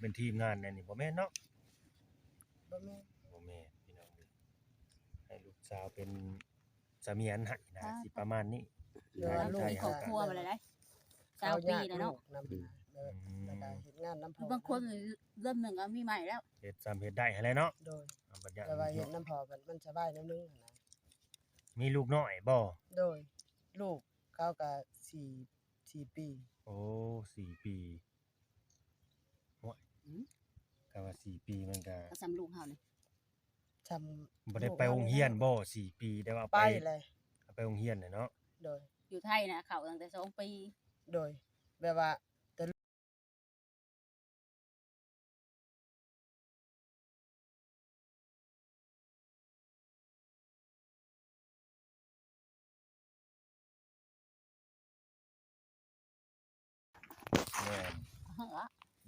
ເປັນທີມງານແນວນີ້ ບໍ່ແມ່ນເນາະ? ບໍ່ແມ່ນ ບໍ່ແມ່ນ ພີ່ນ້ອງເອີຍ ໃຫ້ລູກສາວເປັນສະໝຽນໃຫ້ນະ ອ່າ ຊິປະມານນີ້ ຫຼືວ່າລູກມີຄອບຄົວມາແລ້ວໄດ໋ ຊາວປີແລ້ວເນາະ ເຂົາຢາກລູກນຳ ອືມ ແລ້ວກໍເຮັດງານນຳພໍ່ ບາງຄົນເດືອນໜຶ່ງກໍມີໃໝ່ແລ້ວ ເຮັດສ່ຳເຮັດໄດ້ຫັ້ນແຫຼະເນາະ ໂດຍ ແຕ່ວ່າເຮັດນຳພໍ່ມັນ ມັນສະບາຍແນວໜຶ່ງຫັ້ນນະ ມີລູກນ້ອຍບໍ່? ໂດຍ ລູກເຂົາກໍສີ່ ສີ່ປີ ໂອ້ ສີ່ປີ ໂອ້ຍ ອືມ ກໍວ່າສີ່ປີມັນກໍ ກໍສ່ຳລູກເຮົານີ້ ສ່ຳ ບໍ່ໄດ້ໄປໂຮງຮຽນບໍ່ ສີ່ປີ ແຕ່ວ່າໄປ ໄປແຫຼະ ໄປໂຮງຮຽນແຫຼະເນາະ ໂດຍ ຢູ່ໄທນະ ເຂົ້າຕັ້ງແຕ່ສອງປີ ໂດຍ ແບບວ່າ ແມ່ນ ເອີ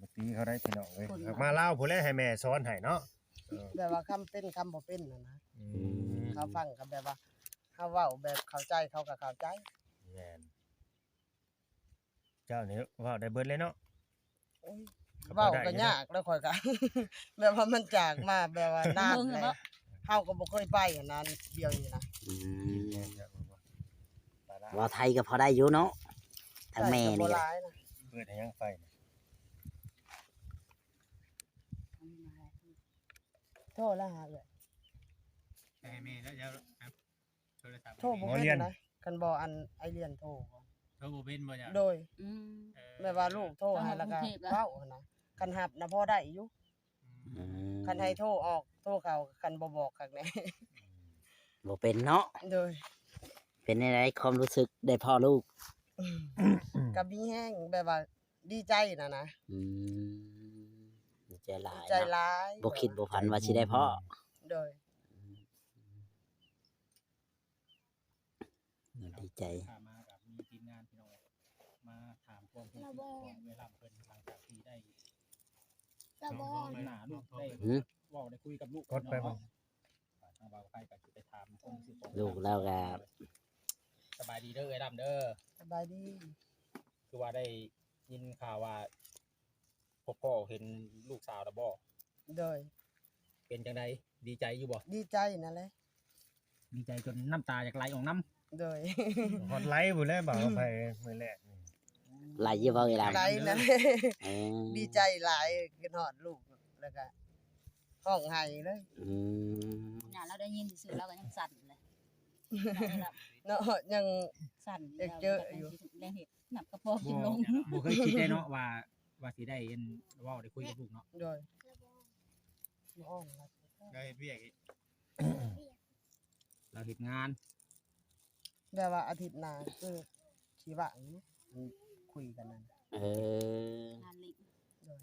ບໍ່ຕີເຂົາໄດ້ພີ່ນ້ອງເອີຍ ຄົນ ມາລາວພຸ້ນແຫຼະໃຫ້ແມ່ສອນໃຫ້ເນາະ ເອີ ແບບວ່າຄຳເປັນຄຳບໍ່ເປັນຫັ້ນນະ ອືມ ເຂົາຟັງກໍແບບວ່າ ເຮົາເວົ້າແບບເຂົ້າໃຈ ເຂົາກໍເຂົ້າໃຈ ແມ່ນ. ເຈົ້ານີ້ເວົ້າໄດ້ເບິດເລີຍເນາະ ໂອ້ຍ ກໍພໍໄດ້ຢູ່ເນາະ ເວົ້າກໍຍາກແລ້ວ ຂ້ອຍກໍ ແບບວ່າມັນຈາກມາແບບວ່ານານແລ້ວ ເຮົາກໍບໍ່ເຄີຍໄປຫັ້ນນະ ດຽວນີ້ນະ ອືມ ເວົ້າໄທກໍພໍໄດ້ຢູ່ເນາະ ທາງແມ່ນີ້ກໍ ເປີດໃຫ້ຍັງໄຟນະ ໂທລະຫາເອື້ອຍ ໃຫ້ແມ່ແລ້ວ ໂທລະສັບ ໂທບໍ່ເປັນນະ ຄັນບໍ່ອັນອ້າຍລຽນໂທກ່ອນ ໂທບໍ່ເປັນບໍ່? ໂດຍ ອືມ ເອີ ແບບວ່າລູກໂທໃຫ້ແລ້ວກໍເວົ້າຫັ້ນນະ ຄັນຮັບນະພໍໄດ້ຢູ່ ອືມ ຄັນໃຫ້ໂທອອກໂທເຂົ້າ ຄັນບໍ່ບອກຄັກແນ່ ບໍ່ເປັນເນາະ ໂດຍ ເປັນແນວໃດຄວາມຮູ້ສຶກໄດ້ພໍ້ລູກ? ກໍມີແຮງ ແບບວ່າດີໃຈຫັ້ນນະ ອືມ ດີໃຈຫຼາຍ ດີໃຈຫຼາຍ ບໍ່ຄິດບໍ່ຝັນວ່າຊິໄດ້ພໍ້ ໂດຍ ດີໃຈ ມາກັບມີທີມງານພີ່ນ້ອງ ມາຖາມຄວາມຮູ້ສຶກຂອງເອື້ອຍລຳເພິ່ນ ຫຼັງຈາກທີ່ໄດ້ເຫັນໜ້າລູກ ໄດ້ເວົ້າໄດ້ຄຸຍກັບລູກ ກົດໄປເນາະ ທາງບ່າວໄພກໍຊິໄປຖາມຄວາມຮູ້ສຶກຂອງລູກແລ້ວກໍ ສະບາຍດີເດີເອື້ອຍລຳເດີ ສະບາຍດີ ຄືວ່າໄດ້ຍິນຂ່າວວ່າ ພໍ່ເຫັນລູກສາວແລ້ວບໍ່? ໂດຍ ເປັນຈັ່ງໃດ ດີໃຈຢູ່ບໍ່? ດີໃຈນັ້ນແຫຼະ ດີໃຈຈົນນ້ຳຕາຢາກໄຫຼອອກນຳ ໂດຍ ຮອດໄຫຼພຸ້ນແຫຼະ ບ່າວໄພເອີຍ ມື້ແລກນີ້ ໄຫຼຢູ່ບໍ່ເວລາ ໄຫຼນະ ເອີ ດີໃຈຫຼາຍ ຄິດຮອດລູກ ແລ້ວກະຮ້ອງໄຫ້ເລີຍ ອືມ ຍາລາວໄດ້ຍິນຊື່ໆ ລາວກໍຍັງສັ່ນເລີຍ ເນາະ ຍັງສັ່ນ ຢາກເຈີຢູ່ ແລ້ວເຮັດ ນ້ຳກະປອກກິນລົງ ບໍ່ເຄີຍຄິດເດ້ເນາະວ່າ ວ່າຊິໄດ້ອັນເວົ້າໄດ້ຄຸຍກັບລູກເນາະ ໂດຍ ບໍ່ອອກ ລາວເຮັດວຽກອີກ ລາວເຮັດງານ ແຕ່ວ່າອາທິດໜ້າຄືຊິວ່າງຢູ່ ອັນຄຸຍກັນນັ້ນ ເອີ ງານຫຼິ້ນ ໂດຍ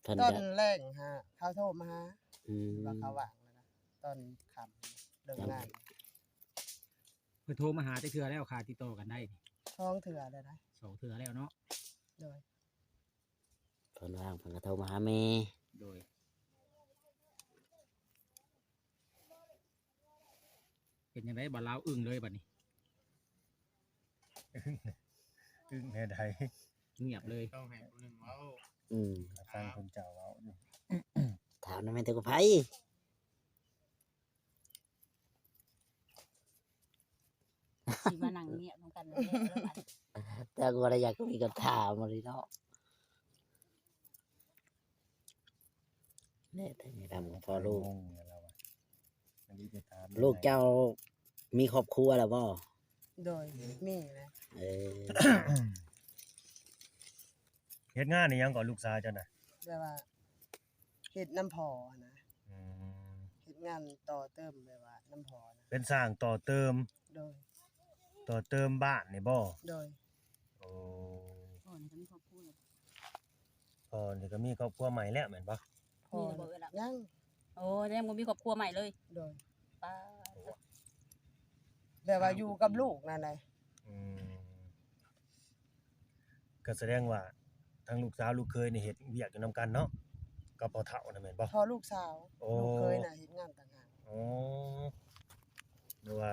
ເພິ່ນ ຕອນແລງຫາ ເຂົາໂທມາຫາ ອືມ ວ່າເຂົາວ່າງ ແລ້ວກໍຕອນຄ່ຳເລີກງານ ເພິ່ນໂທມາຫາຈັກເທື່ອແລ້ວ ຂ້າຕິດຕໍ່ກັນໄດ້ນີ້? ສອງເທື່ອແລ້ວນະ ສອງເທື່ອແລ້ວເນາະ ໂດຍ ເພິ່ນວ່າງເພິ່ນກໍໂທມາຫາແມ່ ໂດຍ ເປັນຈັ່ງໃດ ບ່າວລາວອຶ້ງເລີຍບັດນີ້ ອຶ້ງແນວໃດ ງຽບເລີຍ ຕ້ອງໃຫ້ຜູ້ໜຶ່ງເວົ້າ ອືມ ຟັງຄົນເຈົ້າເວົ້າຢູ່ ຖາມນຳແມ່ນແຕ່ກັບໃຜ? ຊິມານັ່ງງຽບນຳກັນແລ້ວ ແຕ່ກໍບໍ່ໄດ້ຢາກມີຄຳຖາມມາເລີຍເນາະ ແນ່ແຕ່ມີຄຳຂອງພໍ່ລູກ ງົງແລ້ວວ່າ ອັນນີ້ໄປຖາມ ລູກເຈົ້າມີຄອບຄົວແລ້ວບໍ່? ໂດຍ ມີແລ້ວ ເອີ ເຮັດງານອີ່ຫຍັງກໍລູກສາວເຈົ້ານະ? ແບບວ່າເຮັດນຳພໍ່ຫັ້ນນະ ອືມ ເຮັດງານຕໍ່ເຕີມແບບວ່ານຳພໍ່ນະ ເປັນຊ່າງຕໍ່ເຕີມ ໂດຍ ຕໍ່ເຕີມບ້ານນີ້ບໍ່? ໂດຍ ໂອ້ ພໍ່ນີ້ກໍມີຄອບຄົວ ພໍ່ນີ້ກໍມີຄອບຄົວໃໝ່ແລ້ວແມ່ນບໍ່? ພໍ່ ມີແລ້ວບໍ່ເອື້ອຍລະ? ຍັງ ໂອ້ ຍັງບໍ່ມີຄອບຄົວໃໝ່ເລີຍ ໂດຍ ປ້າ ແບບວ່າຢູ່ກັບລູກນັ້ນແຫຼະ ອືມ ກໍສະແດງວ່າທາງລູກສາວລູກເຂີຍນີ້ເຮັດວຽກຢູ່ນຳກັນເນາະ ກັບພໍ່ເຖົ້ານະແມ່ນບໍ່? ພໍ່ລູກສາວ ໂອ້ ລູກເຂີຍນະເຮັດງານຕ່າງຫາກ ອໍ ຫຼືວ່າ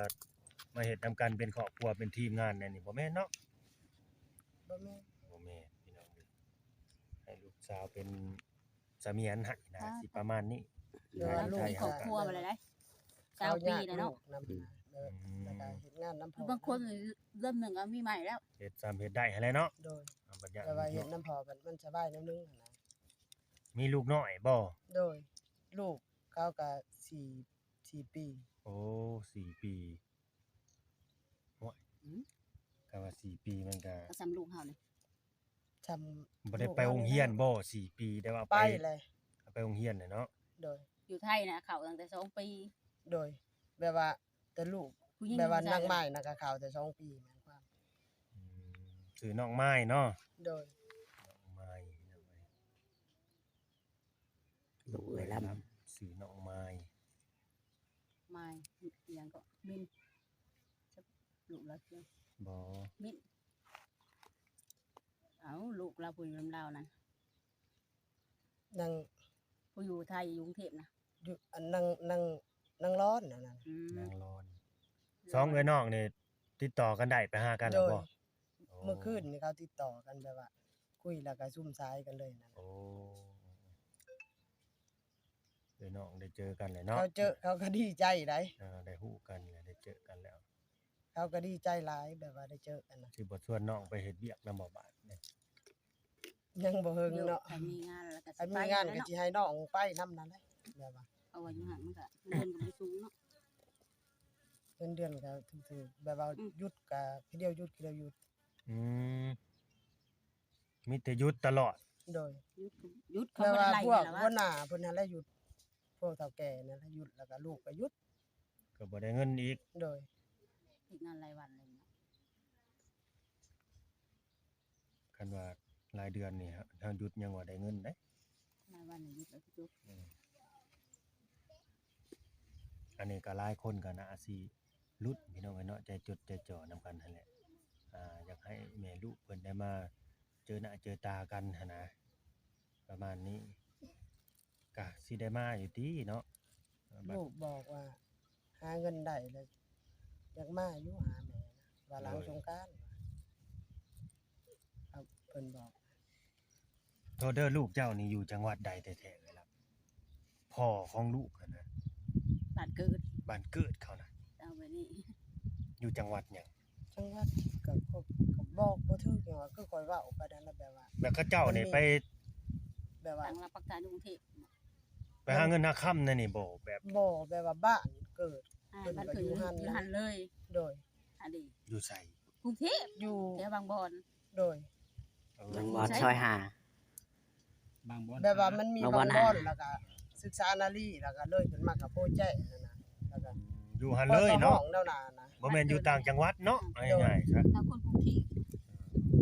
ມາເຮັດນຳກັນເປັນຄອບຄົວເປັນທີມງານແນວນີ້ ບໍ່ແມ່ນເນາະ? ບໍ່ແມ່ນ ບໍ່ແມ່ນ ພີ່ນ້ອງເອີຍ ສາວເປັນສະໝຽນໃຫ້ນະ ອ່າ ຊິປະມານນີ້ ແຕ່ວ່າລູກ ໄທ ເຮົາກໍ ຄອບຄົວມາແລ້ວໄດ໋ ຊາວປີແລ້ວເນາະ ເຂົາຍາກລູກນຳ ອືມ ເອີ ອືມ ແລ້ວກໍເຮັດງານນຳພໍ່ ບາງຄົນເດືອນໜຶ່ງກໍມີໃໝ່ແລ້ວ ເຮັດຊ່ຳເຮັດໄດ້ຫັ້ນແຫຼະເນາະ ໂດຍ ແຕ່ວ່າເຮັດນຳພໍ່ມັນ ມັນສະບາຍແນວໜຶ່ງຫັ້ນນະ ມີລູກນ້ອຍບໍ່? ໂດຍ ລູກເຂົາກໍສີ່ ສີ່ປີ ໂອ້ ສີ່ປີ ໂອ້ຍ ອືມ ກໍວ່າສີ່ປີມັນກໍ ກໍສ່ຳລູກເຮົານີ້ ສ່ຳ ບໍ່ໄດ້ໄປໂຮງຮຽນບໍ່ ສີ່ປີ ແຕ່ວ່າໄປ ໄປແລ້ວ ໄປໂຮງຮຽນແຫຼະເນາະ ໂດຍ ຢູ່ໄທນະເຂົ້າຕັ້ງແຕ່ສອງປີ ໂດຍ ແບບວ່າແຕ່ລູກ ຜູ້ຍິງ ແບບວ່ານາງໝ້າຍນະກໍເຂົ້າແຕ່ສອງປີ ແມ່ນຄວາມ ອືມ ຊື່ນ້ອງໝ້າຍເນາະ ໂດຍ ນ້ອງໝ້າຍ ລູກເອື້ອຍລຳ ຊື່ນ້ອງໝ້າຍ ໝ້າຍ ອີ່ຫຍັງເກາະ ມິນ ລູກລາວຊື່ ບໍ່ ມິນ ເອົ້າ ລູກລາວຜູ້ຢູ່ນຳລາວນັ້ນ ນາງ ຜູ້ຢູ່ໄທ ຢູ່ກຸງເທບນະ ຢູ່ ອັນ ນາງ ນາງ ນາງລອນນັ້ນນະ ອືມ ນາງລອນ ສອງເອື້ອຍນ້ອງນີ້ຕິດຕໍ່ກັນໄດ້ ໄປຫາກັນແລ້ວບໍ່? ໂດຍ ໂອ້ ມື້ຄືນນີ້ເຂົາຕິດຕໍ່ກັນ ແບບວ່າຄຸຍແລ້ວກໍຊຸມສາຍກັນເລີຍນັ້ນ ໂອ້ ເອື້ອຍນ້ອງໄດ້ເຈີກັນແລ້ວເນາະ ເຂົາເຈີ ເຂົາກໍດີໃຈໄດ໋ ເອີ ໄດ້ຮູ້ກັນແລ້ວ ໄດ້ເຈີກັນແລ້ວ ເຂົາກໍດີໃຈຫຼາຍ ແບບວ່າໄດ້ເຈີກັນນະ ຊິບໍ່ຊວນນ້ອງໄປເຮັດວຽກນຳບໍ່ບາດນີ້? ຍັງບໍ່ເຖິງເນາະ ຄັນມີງານແລ້ວກໍ ຄັນມີງານກໍຊິໃຫ້ນ້ອງໄປນຳນັ້ນແຫຼະ ແບບວ່າ ເພາະວ່າຢູ່ຫັ້ນມັນກໍເງິນເດືອນກໍບໍ່ໄດ້ສູງເນາະ ເງິນເດືອນກໍຖືກໆ ແບບວ່າ ອືມ ຢຸດກໍຄືດຽວຢຸດ ຄືດຽວຢຸດ ອືມ ມີແຕ່ຢຸດຕະຫຼອດ ໂດຍ ຢຸດ ຢຸດ ເຂົາບໍ່ໄດ້ໄລ່ ແບບວ່າພວກຫົວໜ້າເພິ່ນຫັ້ນແຫຼະຢຸດ ພວກເຖົ້າແກ່ນັ້ນແຫຼະຢຸດ ແລ້ວກໍລູກກໍຢຸດ ກໍບໍ່ໄດ້ເງິນອີກ ໂດຍ ເຮັດງານລາຍວັນເລີຍເນາະ ຄັນວ່າລາຍເດືອນນີ້ ເຮົາຢຸດຍັງວ່າໄດ້ເງິນເດ້ ລາຍວັນນີ້ຢຸດແລ້ວກໍຈົບ ອືມ ອັນນີ້ກໍຫຼາຍຄົນກໍໜ້າຊິຫຼຸດ ພີ່ນ້ອງເອີຍເນາະ ໃຈຈົດໃຈຈ່ອນຳກັນຫັ້ນແຫຼະ ອ່າ ຢາກໃຫ້ແມ່ລູກເພິ່ນໄດ້ມາເຈີໜ້າເຈີຕາກັນຫັ້ນນະ ປະມານນີ້ ກະຊິໄດ້ມາຢູ່ຕິເນາະ ລູກບອກວ່າຫາເງິນໄດ້ແລ້ວ ຢາກມາຢູ່ຫາແມ່ນະ ວ່າຫຼັງ ໂດຍ ສົງການ ເພິ່ນບອກ ໂທດເດີ ລູກເຈົ້ານີ້ຢູ່ຈັງຫວັດໃດແທ້ໆເອີຍລະ? ພໍ່ຂອງລູກຫັ້ນນະ ບ້ານເກີດ ບ້ານເກີດເຂົານະ ເອົາໄວ້ນີ້ ຢູ່ຈັງຫວັດຫຍັງ? ຈັງຫວັດກໍ ກໍ ກໍບອກບໍ່ຖືກຫຍັງວ່າ ຄືຂ້ອຍເວົ້າໄປນັ້ນລະ ແບບວ່າ ແບບເຂົາເຈົ້ານີ້ໄປ ແບບວ່າ ຕັ້ງຫຼັກປັກຖານຢູ່ກຸງເທບ ໄປຫາເງິນຫາຄຳແນວນີ້ບໍ່? ແບບ ບໍ່ ແບບວ່າບ້ານເກີດ ອ່າ ເພິ່ນກໍຢູ່ຫັ້ນ ບ້ານເກີດຢູ່ຫັ້ນເລີຍ ໂດຍ ອັນນີ້ ຢູ່ໃສ? ກຸງເທບ ຢູ່ແຖວບາງບອນ ໂດຍ ເອີ ບາງບອນ ຢູ່ໃສ? ຊອຍຫ້າ ບາງບອນ ແບບວ່າມັນມີບາງບອນ ບາງບອນ ແລ້ວກໍສຶກສານາລີ ແລ້ວກໍເລີຍຂຶ້ນມາກໍໂພແຈ້ຫັ້ນນະ ແລ້ວກໍ ອືມ ຢູ່ຫັ້ນເລີຍເນາະ ແນວນັ້ນນະ ບໍ່ແມ່ນຢູ່ຕ່າງຈັງຫວັດເນາະ ເອົາງ່າຍໆຊະ ແລ້ວຄົນກຸງເທບ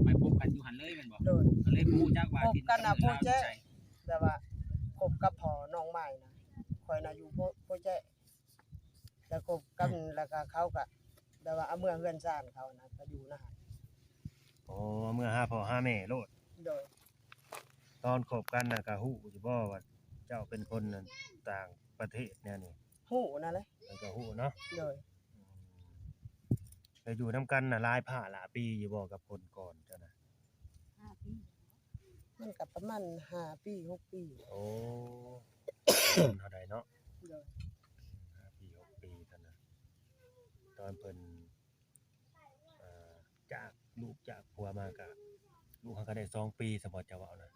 ໄປພົບກັນຢູ່ຫັ້ນເລີຍແມ່ນບໍ່? ໂດຍ ກໍເລີຍບໍ່ຮູ້ຈັກວ່າ ພົບກັນນະ ທີ່ ໂພແຈ້ ຢູ່ໃສ ແບບວ່າພົບກັບພໍ່ນ້ອງໃໝ່ນະ ຂ້ອຍນະຢູ່ໂພ ໂພແຈ້ ແລ້ວຄົບກັນ ອືມ ແລ້ວກໍເຂົາກໍແບບວ່າເອົາເມືອເຮືອນຊານເຂົານະ ກໍຢູ່ນະ ໂອ້ ເມືອຫາພໍ່ຫາແມ່ໂລດ ໂດຍ ຕອນຄົບກັນນະ ກໍຮູ້ຢູ່ບໍ່ວ່າເຈົ້າເປັນຄົນຕ່າງປະເທດແນວນີ້? ຮູ້ນັ້ນແຫຼະ ເພິ່ນກໍຮູ້ເນາະ ໂດຍ ອືມ ແລ້ວຢູ່ນຳກັນນະ ຫຼາຍພາຫຼາຍປີຢູ່ບໍ່ກັບຄົນກ່ອນເຈົ້ານະ? ຫ້າປີ ມັນກໍປະມານຫ້າປີ ຫົກປີ ໂອ້ ເທົ່າໃດເນາະ ໂດຍ ຫ້າປີ ຫົກປີເທົ່ານັ້ນ ຕອນເພິ່ນ ເອີ ຈາກລູກຈາກຜົວມາກະ ລູກເຮົາກໍໄດ້ສອງປີ ສະເພາະເຈົ້າເວົ້ານະ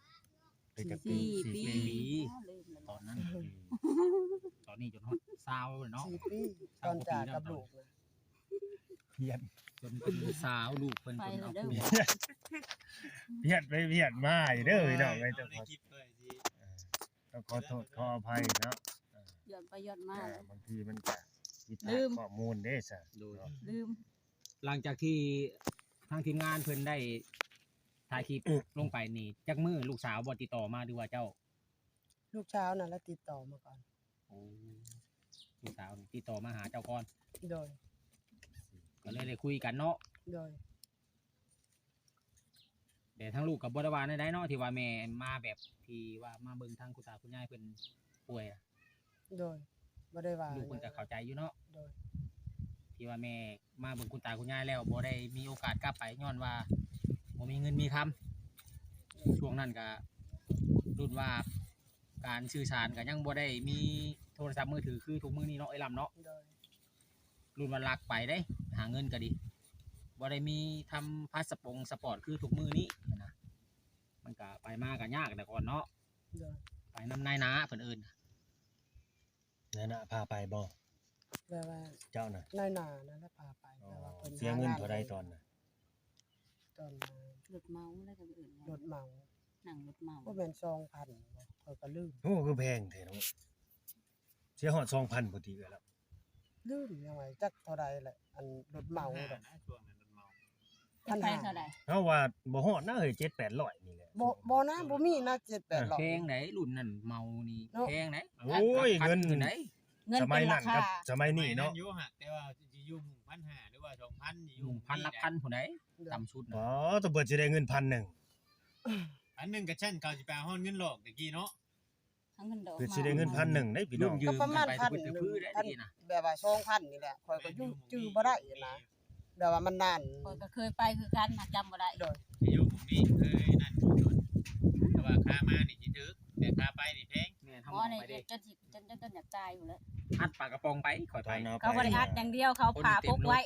ໄດ້ຈັກປີ? ສີ່ປີ ສີ່ປີ ອໍ ລືມແລ້ວ ຕອນນັ້ນ ອືມ ຕອນນີ້ຈົນຮອດຊາວແລ້ວເນາະ ສີ່ປີ ຕອນຈາກກັບລູກນະ ພຽນ ຈົນເປັນສາວ ລູກເພິ່ນ ໄປ ຈົນເອົາ ເດີ ພຽນໄປພຽນມາຢູ່ເດີພີ່ນ້ອງເອີຍ ເອີ ຕ້ອງຂໍໂທດຂໍອະໄພເນາະ ຍ້ອນໄປຍ້ອນມາ ອ່າ ບາງທີມັນກະຜິດພາດ ລືມ ຂໍ້ມູນເດ້ຊະ ໂດຍ ເນາະ ລືມ ຫຼັງຈາກທີ່ທາງທີມງານເພິ່ນໄດ້ຖ່າຍຄລິບລົງໄປນີ້ ຈັກມື້ລູກສາວບໍ່ຕິດຕໍ່ມາ ຫຼືວ່າເຈົ້າ? ລູກສາວນັ້ນລະຕິດຕໍ່ມາກ່ອນ ໂອ້ ລູກສາວນີ້ຕິດຕໍ່ມາຫາເຈົ້າກ່ອນ ໂດຍ ກໍເລີຍໄດ້ຄຸຍກັນເນາະ ໂດຍ ແຕ່ທາງລູກກໍບໍ່ໄດ້ວ່າແນວໃດເນາະ ທີ່ວ່າແມ່ມາແບບ ທີ່ວ່າມາເບິ່ງທາງຄຸນຕາຄຸນຍາຍເພິ່ນປ່ວຍ ໂດຍ ບໍ່ໄດ້ວ່າ ລູກເພິ່ນກໍເຂົ້າໃຈຢູ່ເນາະ ໂດຍ ທີ່ວ່າແມ່ມາເບິ່ງຄຸນຕາຄຸນຍາຍແລ້ວ ບໍ່ໄດ້ມີໂອກາດກັບໄປ ຍ້ອນວ່າບໍ່ມີເງິນມີຄຳ ໂດຍ ຊ່ວງນັ້ນກໍ ລຸ້ນວ່າການສື່ສານກໍຍັງບໍ່ໄດ້ມີໂທລະສັບມືຖືຄືທຸກມື້ນີ້ເນາະ ເອື້ອຍລຳເນາະ. ໂດຍ ລຸ້ນວ່າລັກໄປເດ້ ຫາເງິນກໍດີ ບໍ່ໄດ້ມີທຳພາສະປົງສະປອດຄືທຸກມື້ນີ້ນະ. ມັນກໍໄປມາກໍຍາກແຕ່ກ່ອນເນາະ. ໂດຍ ໄປນຳນາຍໜ້າເພິ່ນເອີ້ນ. ນາຍໜ້າພາໄປບໍ່? ແບບວ່າເຈົ້ານະ? ນາຍໜ້ານັ້ນແຫຼະພາໄປ. ອໍ ແຕ່ວ່າເພິ່ນເສຍເງິນເທົ່າໃດຕອນນັ້ນ? ຕອນນັ້ນ ລົດເໝົາແລ້ວກໍເອີ້ນ ລົດເໝົາ ນັ່ງລົດເໝົາ ບໍ່ແມ່ນສອງພັນບໍ່? ຂ້ອຍກໍລືມ. ໂອ້ ຄືແພງແທ້ເນາະ. ເສຍຮອດສອງພັນພຸ້ນຕິເອື້ອຍລະ. ລືມ ຍັງວ່າຈັກເທົ່າໃດແຫຼະ ອັນລົດເໝົາດອກ. ພັນຫ້ານະ ຊ່ວງນັ້ນລົດເໝົາ ພັນຫ້າ ເທົ່າໃດ? ເຮົາວ່າບໍ່ຮອດນະເຮີ້ຍ ເຈັດແປດຮ້ອຍນີ້ແຫຼະ. ບໍ່ ບໍ່ນະ ບໍ່ມີນະ ເຈັດແປດຮ້ອຍ. ແພງໃດ ລຸ້ນນັ້ນເໝົານີ້ເນາະ ແພງໃດ. ໂອ້ຍ ເງິນ ເງິນໃດ ເງິນ ສະໄໝນັ້ນກັບສະໄໝນີ້ເນາະ ຢູ່ຫັ້ນ ແຕ່ວ່າຊິຢູ່ໝູ່ພັນຫ້າ ຫຼືວ່າສອງພັນ ຢູ່ໝູ່ພັນ ຫຼັກພັນພຸ້ນໃດ ຕໍ່າສຸດນະ. ອໍ ຕຳເພິ່ນຊິໄດ້ເງິນພັນໜຶ່ງ ພັນໜຶ່ງກໍຊັ້ນ ເຂົາຊິໄປເອົາຮອດເງິນຫຼອກແຕ່ກີ້ເນາະ. ຫາເງິນດອກ ເພິ່ນຊິໄດ້ເງິນພັນໜຶ່ງໄດ໋ພີ່ນ້ອງ. ຢືມຢືມ ແບບວ່າສອງພັນນີ້ແຫຼະ ຂ້ອຍກໍຢູ່ຈື່ບໍ່ໄດ້ນະ ແບບວ່າມັນນານ. ຂ້ອຍກໍເຄີຍໄປຄືກັນ ຫາກຈຳບໍ່ໄດ້. ໂດຍ ຢູ່ໝ່ອງນີ້ເຄີຍນັ້ນຢູ່ດົນ ແຕ່ວ່າຂາມານີ້ຊິຖືກ ແຕ່ຂາໄປນີ້ແພງ. ແມ່ນ ເຮົາ ອໍ ໄປເດ້ ຈົນຊິ ຈົນ ຈົນ ຈົນຢາກຕາຍພຸ້ນແຫຼະ. ອັດປາກະປ໋ອງໄປ ຂ້ອຍໄປ ເຂົາບໍ່ໄດ້ອັດຢ່າງດຽວ ເຂົາຜ້າປົກໄວ້.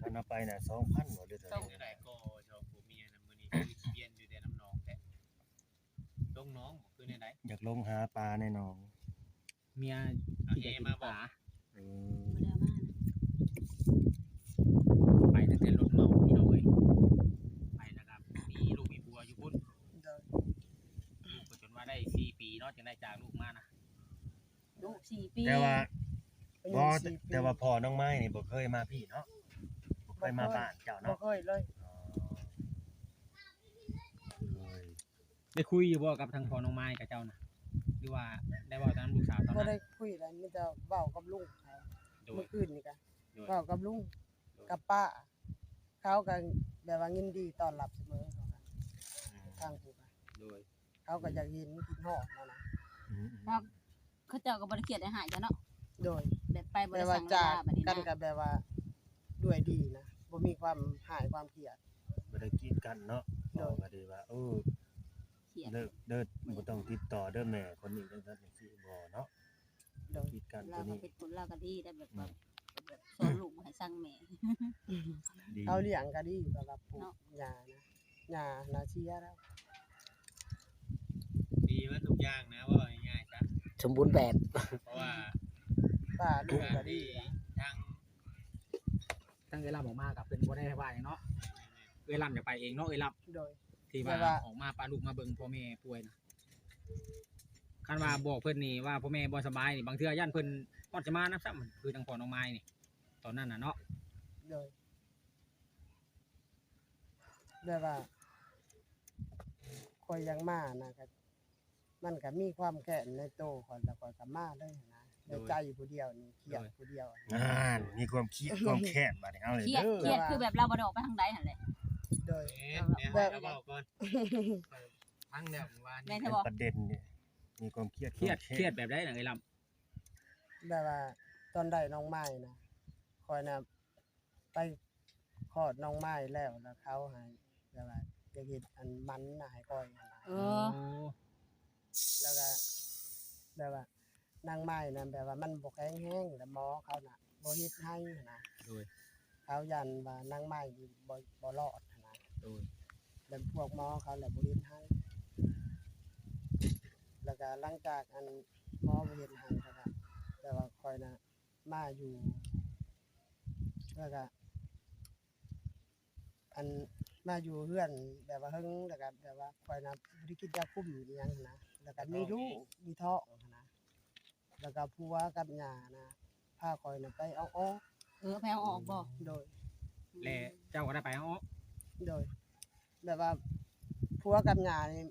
ຕອນເຮົາໄປນະ ສອງພັນບໍ່ ຫຼືເທົ່າໃດ? ເທົ່າໃດກໍສອງຜົວເມຍນະ ມື້ນີ້ຄືຊິປ່ຽນຢູ່ແຕ່ນ້ຳໜອງແທ້. ລົງໜອງບໍ່ ຄືແນວໃດ? ຢາກລົງຫາປາໃນໜອງ. ເມຍ ເອົາແຫມາບໍ່? ເອີ ບໍ່ໄດ້ເອົາມານະ. ໄປຕັ້ງແຕ່ລົດເໝົາພີ່ນ້ອງເອີຍ ໄປແລ້ວກໍມີລູກມີຜົວຢູ່ພຸ້ນ. ໂດຍ ລູກກໍຈົນວ່າໄດ້ສີ່ປີເນາະ ຈຶ່ງໄດ້ຈາກລູກມານະ. ລູກສີ່ປີ ແຕ່ວ່າ ບໍ່ ແຕ່ວ່າພໍ່ນ້ອງໄມ້ນີ້ບໍ່ເຄີຍມາພີ້ເນາະ ບໍ່ເຄີຍມາບ້ານເຈົ້າເນາະ? ບໍ່ເຄີຍເລີຍ. ອໍ ໂດຍ ໄດ້ຄຸຍຢູ່ບໍ່ກັບທາງພໍ່ນ້ອງໄມ້ກັບເຈົ້ານະ ຫຼືວ່າໄດ້ເວົ້ານຳລູກສາວຕອນນັ້ນ? ບໍ່ໄດ້ຄຸຍແລ້ວ ມີແຕ່ເວົ້າກັບລຸງເຂົາ. ໂດຍ ມື້ຄືນນີ້ກະ ໂດຍ ເວົ້າກັບລຸງ ໂດຍ ກັບປ້າ ເຂົາກໍແບບວ່າຍິນດີຕ້ອນຮັບສະເໝີ ເຂົາກໍ ອືມ ທາງຜູ້ກະ ໂດຍ ເຂົາກໍຢາກເຫັນ ຄິດຮອດຫັ້ນນະ. ອືມໆ ເຂົາເຈົ້າກໍບໍ່ໄດ້ຄຽດໄດ້ຮ້າຍເຈົ້າເນາະ. ໂດຍ ແບບໄປບໍ່ໄດ້ສັ່ງລາບັດນີ້ນະ ແບບວ່າຈາກກັນກໍແບບວ່າດ້ວຍດີນະ ບໍ່ມີຄວາມຮ້າຍຄວາມຄຽດ ບໍ່ໄດ້ກີດກັນເນາະ. ໂດຍ ເວົ້າກໍດີວ່າ ເອີ ຄຽດ ເລີກເດີ ບໍ່ຕ້ອງຕິດຕໍ່ເດີແມ່ຄົນນີ້ ຈັ່ງຊັ້ນຈັ່ງຊີ້ ບໍ່ເນາະ. ໂດຍ ຄິດກັນ ລາວກໍເປັນຄົນລາວກໍດີໄດ້ ແບບວ່າ ອືມ ແບບສອນລູກບໍ່ໃຫ້ຊັງແມ່. ດີ ເຂົາລ້ຽງກໍດີ ແບບວ່າປູກຫຍ້ານະ ຫຍ້ານະເສຍແລ້ວ. ດີເບິດທຸກຢ່າງນະ ເວົ້າງ່າຍໆຊະ ສົມບູນແບບ ເພາະວ່າປ້າລຸງກໍດີ ທາງ ທາງເອື້ອຍລຳອອກມາກໍເພິ່ນບໍ່ໄດ້ວ່າຫຍັງເນາະ. ແມ່ນໆ ເອື້ອຍລຳຢາກໄປເອງເນາະ ເອື້ອຍລຳ. ໂດຍ ທີ່ວ່າ ແຕ່ວ່າອອກມາປະລູກມາເບິ່ງພໍ່ແມ່ປ່ວຍນະ. ຄັນວ່າບອກເພິ່ນນີ້ວ່າພໍ່ແມ່ບໍ່ສະບາຍນີ້ ບາງເທື່ອຢ້ານເພິ່ນຮອດຈະມານຳຊ້ຳ ຄືທາງພໍ່ນ້ອງໄມ້ນີ້ ຕອນນັ້ນນະເນາະ. ໂດຍ ແບບວ່າຂ້ອຍຢາກມານະ ກໍມັນກໍມີຄວາມແຄ້ນໃນໂຕຂ້ອຍ ແລ້ວຂ້ອຍກໍມາເລີຍນະ. ໂດຍ ໃນໃຈຜູ້ດຽວນີ້ ຄຽດ ໂດຍ ຜູ້ດຽວ. ນັ້ນ ມີຄວາມຄຽດຄວາມແຄ້ນບາດນີ້ ເອົາເລີຍ ຄຽດ ເດີ ຄຽດຄືແບບລາວບໍ່ໄດ້ອອກໄປທາງໃດຫັ້ນແຫຼະ. ໂດຍ ແມ່ນ ແມ່ນ ເວົ້າກ່ອນ ຂ້ອຍຟັງແລ້ວມື້ວານ ແມ່ນແທ້ບໍ່? ເປັນປະເດັນນີ້ ມີຄວາມຄຽດ ຄຽດ ຄວາມແຄ້ນ ຄຽດແບບໃດນະ ເອື້ອຍລຳ? ແບບວ່າຕອນໄດ້ນ້ອງໄມ້ນະ ຂ້ອຍນະໄປຄອດນ້ອງໄມ້ແລ້ວ ແລ້ວເຂົາໃຫ້ ແບບວ່າຢາກເຮັດອັນໝັນນະໃຫ້ຂ້ອຍນະ. ເອີ ໂອ້ ແລ້ວກໍແບບວ່ານາງໄມ້ນະ ແບບວ່າມັນບໍ່ແຂງແຮງ ແລ້ວໝໍເຂົານະບໍ່ເຮັດໃຫ້ນະ. ໂດຍ ເຂົາຢ້ານວ່ານາງໄມ້ນີ້ບໍ່ ບໍ່ລອດນະ. ໂດຍ ແລ້ວພວກໝໍເຂົາແຫຼະບໍ່ເຮັດໃຫ້ ແລ້ວກໍຫຼັງຈາກອັນໝໍບໍ່ເຮັດໃຫ້ ແລ້ວກໍແບບວ່າຂ້ອຍນະ ມາຢູ່ ແລ້ວກະ ອັນ ມາຢູ່ເຮືອນແບບວ່າເຫິງ ແລ້ວກະແບບວ່າຂ້ອຍນະບໍ່ໄດ້ກິນຢາຄຸມອີ່ຫຍັງຫັ້ນນະ ແລ້ວກະມີລູກມີທ້ອງຫັ້ນນະ ແລ້ວກະຜົວກັບຍ່ານະ ພາຂ້ອຍນະໄປເອົາອອກ. ເອີ ໄປເອົາອອກບໍ່? ໂດຍ ແລະເຈົ້າກໍໄດ້ໄປເອົາອອກ? ໂດຍ ແບບວ່າຜົວກັບຍ່ານີ້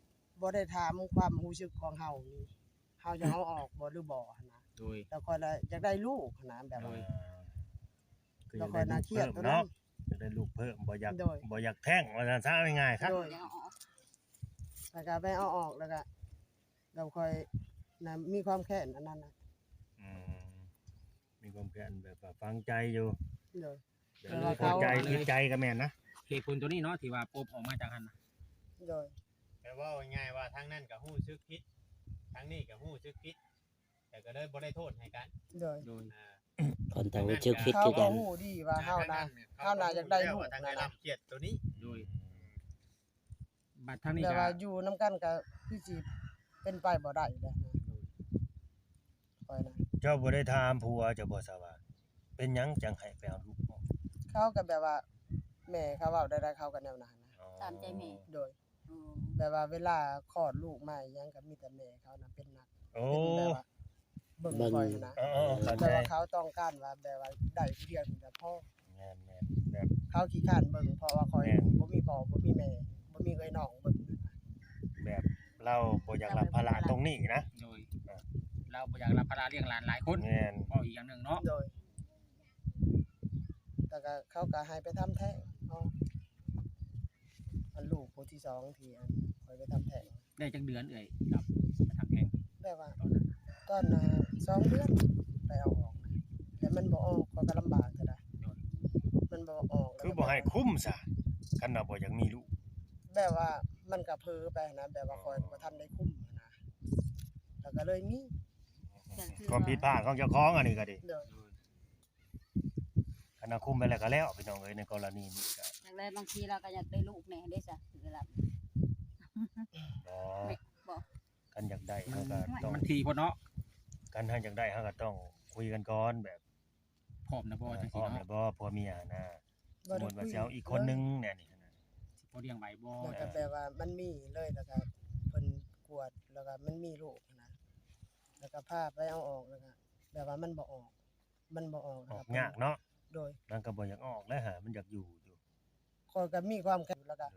ບໍ່ໄດ້ຖາມຄວາມຮູ້ສຶກຂອງເຮົານີ້ ເຮົາຢາກເອົາອອກບໍ່ ຫຼືບໍ່ຫັ້ນນະ. ໂດຍ ແລ້ວຂ້ອຍລະຢາກໄດ້ລູກຫັ້ນນະ ແບບວ່າ ໂດຍ ແລ້ວຂ້ອຍນະຄຽດຕົວນັ້ນ ຢາກໄດ້ລູກເພີ່ມ ຢາກໄດ້ລູກເພີ່ມ ບໍ່ຢາກ ໂດຍ ບໍ່ຢາກແທ້ງ ວ່າຊັ້ນຊະ ເອົາງ່າຍໆຊະ. ໂດຍ ແລ້ວກໍໄປເອົາອອກ ແລ້ວກໍ ແລ້ວຂ້ອຍນະມີຄວາມແຄ້ນອັນນັ້ນນະ. ອືມ ມີຄວາມແຄ້ນແບບວ່າຝັງໃຈຢູ່. ໂດຍ ແບບວ່າເຂົາ ຝັງໃຈ ຜິດໃຈກໍແມ່ນນະ ເຫດຜົນຕົວນີ້ເນາະ ທີ່ວ່າປົບອອກມາຈາກຫັ້ນນະ. ໂດຍ ແຕ່ເວົ້າງ່າຍໆວ່າທາງນັ້ນກໍຮູ້ສຶກຜິດ ທາງນີ້ກໍຮູ້ສຶກຜິດ ແຕ່ກໍເລີຍບໍ່ໄດ້ໂທດໃຫ້ກັນ ໂດຍ ໂດຍ ອ່າ ຄົນຕ່າງຮູ້ສຶກຜິດຄືກັນ ເຂົາກໍຮູ້ດີວ່າເຮົານະ ເຮົານະຢາກໄດ້ລູກ ທາງນັ້ນນະ ຄຽດໂຕນີ້ ໂດຍ ບັດທາງນີ້ ແບບວ່າຢູ່ນຳກັນກໍຄືຊິເປັນໄປບໍ່ໄດ້ແລ້ວນະ ຂ້ອຍນະ ເຈົ້າບໍ່ໄດ້ຖາມຜົວເຈົ້າບໍ່ຊະວ່າ ເປັນຫຍັງຈັ່ງໃຫ້ໄປເອົາລູກອອກ? ເຂົາກໍແບບວ່າ ແມ່ເຂົາເວົ້າແນວໃດເຂົາກໍແນວນັ້ນນະ ອໍ ຕາມໃຈແມ່ ໂດຍ ອໍ ແບບວ່າເວລາຄອດລູກມາອີ່ຫຍັງກໍມີແຕ່ແມ່ເຂົານະເປັນໜັກ ໂອ້ ເປັນແບບວ່າເບິ່ງ ເບິ່ງ ຂ້ອຍຫັ້ນນະ ເອີໆ ເຂົ້າໃຈ ແຕ່ວ່າເຂົາຕ້ອງການວ່າແບບວ່າໄດ້ຜູ້ດຽວນີ້ລະພໍ ແມ່ນໆ ແບບເຂົາຂີ້ຄ້ານເບິ່ງ ເພາະວ່າຂ້ອຍ ແມ່ນ ບໍ່ມີພໍ່ບໍ່ມີແມ່ ບໍ່ມີເອື້ອຍນ້ອງເບິ່ງ ແບບລາວບໍ່ຢາກຮັບພາລະຕົງນີ້ນະ ໂດຍ ເອີ ລາວບໍ່ຢາກຮັບພາລະລ້ຽງຫຼານຫຼາຍຄົນ ແມ່ນ ເວົ້າອີກຢ່າງໜຶ່ງເນາະ ໂດຍ ແລ້ວກໍເຂົາກໍໃຫ້ໄປທຳແທ້ງເນາະ ອັນລູກຜູ້ທີສອງທີ່ອັນຂ້ອຍໄປທຳແທ້ງ ໄດ້ຈັກເດືອນເອື້ອຍ ໄປທຳແທ້ງ? ແບບວ່າ ຕອນນັ້ນ ຕອນນະ ສອງເດືອນໄປເອົາອອກນະ ແຕ່ມັນບໍ່ອອກ ຂ້ອຍກໍລຳບາກເທື່ອໃດ ໂດຍ ມັນບໍ່ອອກ ຄືບໍ່ໃຫ້ຄຸມຊະ ຄັນວ່າບໍ່ຢາກມີລູກ ແບບວ່າມັນກໍເຜີໄປຫັ້ນນະ ແບບວ່າຂ້ອຍບໍ່ທັນໄດ້ຄຸມຫັ້ນນະ ແລ້ວກໍເລີຍມີ ຄວາມຜິດພາດຂອງເຈົ້າຂອງອັນນີ້ກໍດີ ໂດຍ ຄັນເອົາຄຸມໄປແລ້ວກໍແລ້ວ ພີ່ນ້ອງເອີຍ ໃນກໍລະນີນີ້ກໍ ຈັ່ງໃດບາງທີລາວກໍຢາກໄດ້ລູກແດ່ເດ້ຊະ ຄືລາວ ບໍ່ ບໍ່ ຄັນຢາກໄດ້ເຮົາກໍຕ້ອງ ມັນຖີ່ໂພດເນາະ ຄັນເຮົາຢາກໄດ້ເຮົາກໍຕ້ອງຄຸຍກັນກ່ອນ ແບບພ້ອມແລ້ວບໍ່ ຈັ່ງຊີ້ເນາະ ພ້ອມແລ້ວບໍ່ ຜົວເມຍຫັ້ນນະ ສົມມຸດວ່າຊິເອົາອີກຄົນໜຶ່ງແນວນີ້ຫັ້ນນະ ຊິພໍລ້ຽງໄຫວບໍ່ ແລ້ວກໍແບບວ່າມັນມີເລີຍ ແລ້ວກໍເພິ່ນກວດ ແລ້ວກໍມັນມີລູກຫັ້ນນະ ແລ້ວກໍພາໄປເອົາອອກ ແລ້ວກໍແບບວ່າມັນບໍ່ອອກ ມັນບໍ່ອອກ ອອກຍາກເນາະ ໂດຍ ນາງກໍບໍ່ຢາກອອກແລ້ວຫາ ມັນຢາກຢູ່ຢູ່ ຂ້ອຍກໍມີຄວາມແຄ້ນ ແລ້ວກໍ